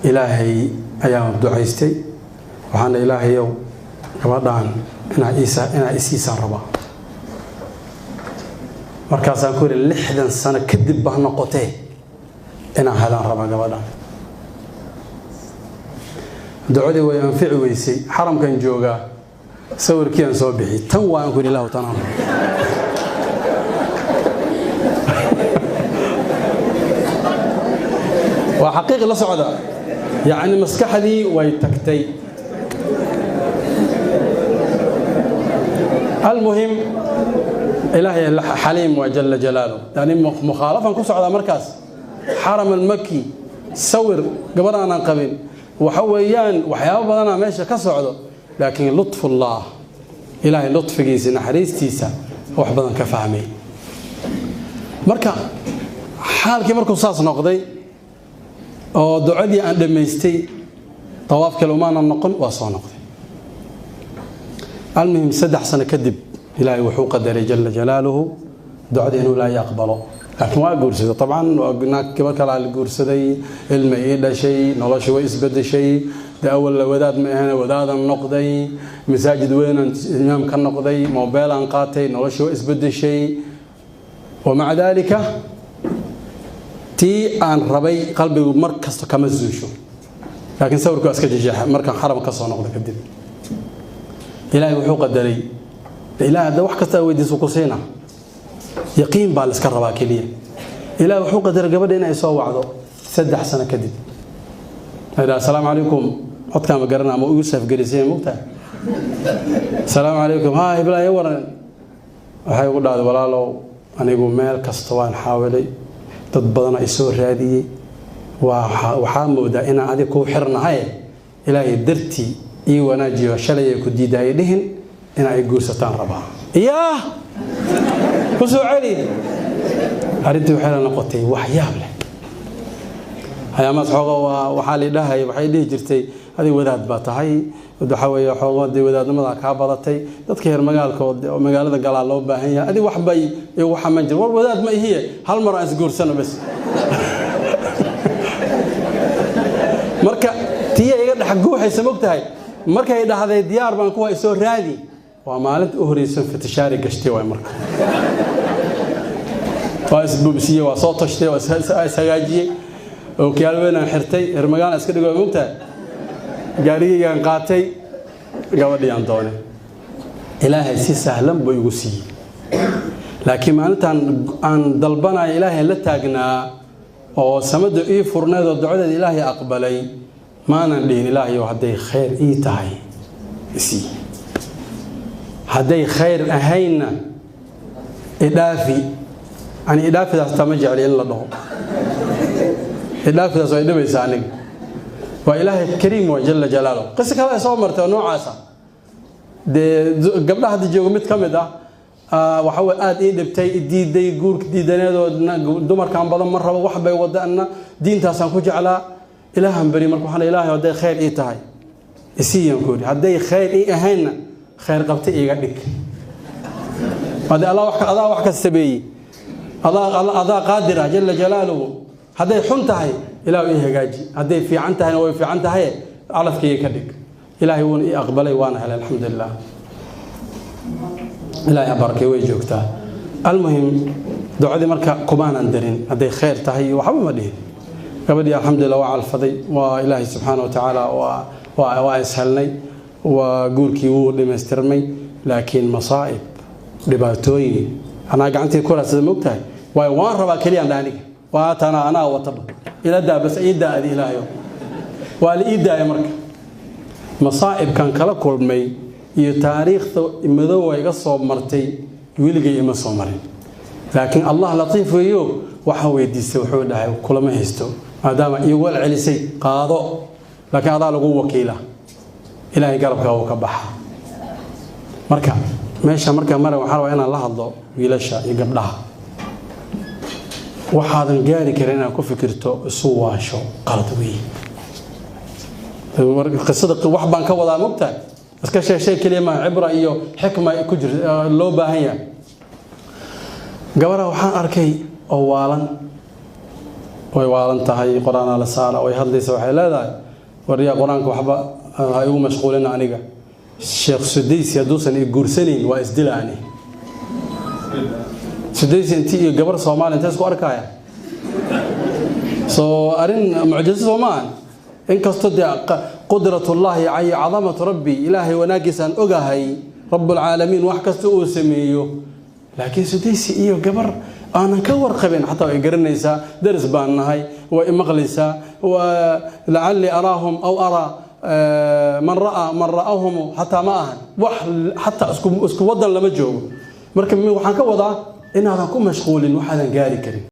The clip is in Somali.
Ilaahay ayaan ducaystay, waxaana Ilaahayow gabadhaan inaa isiisaan rabaa. Markaasaan ku yidhi 60 sano kadib baa noqotee inaan helaan rabaa gabadhaan. Ducadii way anfici weysay. Xaramkan joogaa, sawirkii aan soo bixi, tan waan ku yidhi Ilaahu tanaan. Waa xaqiiq la socda, yacni maskaxdii way tagtay. Almuhim, Ilaahay xaliim waa jalla jalaaluh. Yani mukhaalafan ku socdaa markaas xaram almaki, sawir gabadh aanan qabin, waxa weeyaan waxyaabo badanaa meesha ka socdo, laakiin lutfullah, Ilaahay lutfigiisa, naxariistiisa wax badan ka fahmay. Marka xaalkii markuu saas noqday oo ducadii aan dhammaystay, tawaaf kale umaanan noqon, waa soo noqday. Almuhim, 3 sano kadib Ilaahay wuxuu qadaray jalla jalaaluhu ducadii inuu Ilaahay aqbalo. Laakiin waa guursaday dabcan, naag gabar kalaa la guursaday, ilma ii dhashay, nolosha way isbedeshay. Dee awal la wadaad ma ahane, wadaadan noqday, masaajid weynaan imaam ka noqday, moobeelaan qaatay, nolosha way isbedeshay. Wamaca daalika tii aan rabay qalbigu mar kasta kama zuusho, laakiin sawirku waa iska jejeexa. Markaan xaram ka soo noqdo kadib Ilaahay wuxuu qadaray, Ilaahay hadda wax kasta weydiiso ku siina, yaqiin baa la iska rabaa keliya. Ilaahay wuxuu qadaray gabadha inay soo wacdo 3 sano kadib. Ayda assalaamu calaykum, codkaan ma garanaa, ma ugu saafgelisay mogtahay? Assalaamu calaykum, haa hiblaa ii waran. Waxay ugu dhahday, walaalow anigu meel kasta waan xaawilay, dad badan ay soo raadiyey, waxaa moodaa inaan adig kuu xirnahay. Ilaahay dartii ii wanaajiyo, shalay ay ku diidaayay dhihin, in ay guursataan rabaa. Yaa ku soo celi. Arrintii waxay la noqotay wax yaab leh. Hayaamaas xooga waa waxaa la dhahay, waxay dhihi jirtay adig wadaad baa tahay, waxa weeye xoogo dee wadaadnimada kaa badatay, dadka reer magaalka oo magaalada galaa loo baahan yahay, adig wax bay igu xaman jir. War wadaad ma ihiye, hal mar aan isguursano bas. Marka tiya iga dhex guuxaysa mogtahay, markay dhahday diyaar baan kuwa isoo raadi, waa maalinta u horeysan fitishaari gashtay waay. Marka waa isbubsiyey, waa soo tashtay, waa ishagaajiyey, ookiyaal weynaan xirtay, reer magaalaan iska dhigo mogtahay, gaarigaygaan qaatay, gabadhiiyaan doonay. Ilaahay si sahlan buu igu siiyey. Laakiin maalintaan aan dalbanaya Ilaahay la taagnaa oo samada ii furneed oo ducadeeda Ilaahay aqbalay, maanan dhihin Ilaahayow hadday khayr ii tahay isii, hadday khayr ahaynna idhaafi. Ani idhaafidaas taa ma jecli in la dhaho, idhaafidaas way dhibaysaa aniga. Waa Ilaahay kariim waa jalla jalaaluhu. Qiso kale ay soo martay oo noocaas ah, dee gabdhaha hadda jooga mid ka mid ah waxa way aada ii dhibtay, diiday guurka, diidaneedoo dumarkan badan ma rabo, wax bay wadaana, diintaasaan ku jeclaa. Ilaahan beri marka waxaan Ilaahay hadday khayr ii tahay isiiyaan ku yidhi, hadday khayr ii ahaynna khayr qabta iiga dhig. Hadee Allah wax adaa wax ka sameeyey, adaa qaadir ah jalla jalaaluhu. Hadday xun tahay Ilaahu ii hagaaji, hadday fiican tahayna way fiican tahay, calafkayga ka dhig. Ilaahay wuuna ii aqbalay, waana helay, alxamdulilah. Ilaahay ha barakay, way joogtaa. Almuhim, ducadii marka kumaanan darin hadday khayr tahay iyo waxba ma dhihin. Gabadhii alxamdulilah waa calfaday, waa Ilaahay subxaana wa tacaala waa ishelnay, waa guurkii wuu dhammaystirmay. Laakiin masaa'ib, dhibaatooyin anaa gacantii ku raadsada mogtahay, waayo waan rabaa keliyaan dha aniga, waa tana anaa wataba ila daa bas ii daa adi Ilaahayo, waa la ii daaya. Marka masaa'ibkan kala kulmay iyo taariikhda madowga iga soo martay weligay ima soo marin. Laakiin Allah latiif weeyo, waxaan weydiistay wuxuu dhahay kulama haysto, maadaama iigu celcelisay qaado, laakiin adaa lagu wakiila, Ilaahay garabkaa uu ka baxa. Marka meesha markaa mara waxaa rabaa inaan la hadlo wiilasha iyo gabdhaha. Waxaadan gaari karin inaad ku fikirto isu waasho qalad weeye. Qisada wax baan ka wadaa mogtahay, iska sheeshay keliya maa, cibra iyo xikma ku jir loo baahan yahay. Gabadha waxaan arkay oo waalan Way waalan tahay, qur-aanaa la saara, way hadlaysa, waxay leedahay: "Waryaa, qur-aanka waxba ha igu mashquulina aniga. Sheekh Sudaysi hadduusan i guursanayn waa isdila ani." Sudaysi intii iyo gabar Soomaaliya intee isku arkaya? Soo arrin mucjiso soo maahan? Inkastoo dee qudratullaahi iyo cadamatu rabbi, Ilaahay wanaaggiisaan ogahay, rabbulcaalamiin wax kasta uu sameeyo, laakiin Sudaysi iyo gabar aanan ka warqabin, xataa way garanaysaa, daris baan nahay, way imaqlaysaa, waa lacalli araahum aw araa man ra'aa man ra'ahum, xataa ma ahan wax, xataa isku wadan lama joogo. Marka waxaan ka wadaa inaadan ku mashquulin waxaadan gaari karin.